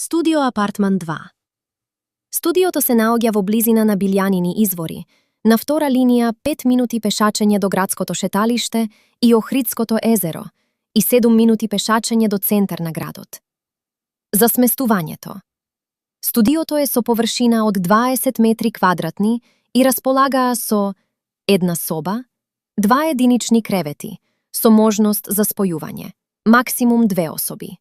Студио апартман 2. Студиото се наоѓа во близина на Билјанини извори, на втора линија 5 минути пешачење до градското шеталиште и Охридското езеро и 7 минути пешачење до центар на градот. За сместувањето. Студиото е со површина од 20 метри квадратни и располагаа со една соба, 2 единични кревети, со можност за спојување, максимум 2 особи.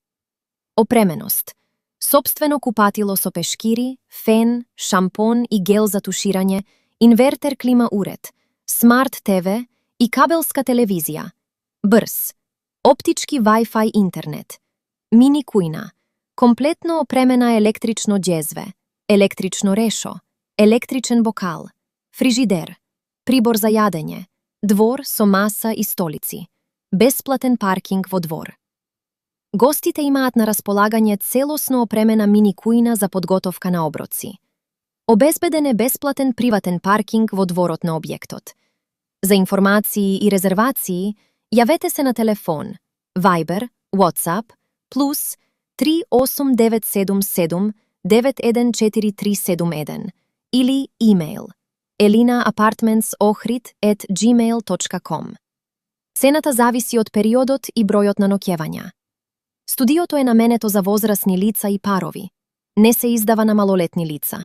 Опременост. Сопствено купатило со пешкири, фен, шампон и гел за туширање, инвертер клима уред, смарт ТВ и кабелска телевизија, брз, оптички Wi-Fi интернет, мини кујна, комплетно опремена електрично џезве, електрично решо, електричен бокал, фрижидер, прибор за јадење, двор со маса и столици, бесплатен паркинг во двор. Гостите имаат на располагање целосно опремена мини кујна за подготовка на оброци. Обезбеден е бесплатен приватен паркинг во дворот на објектот. За информации и резервации, јавете се на телефон, Viber, WhatsApp, плюс 38977 914371 или имейл elina.apartments.ohrid@gmail.com. Цената зависи од периодот и бројот на ноќевања. Студиото е наменето за возрасни лица и парови. Не се издава на малолетни лица.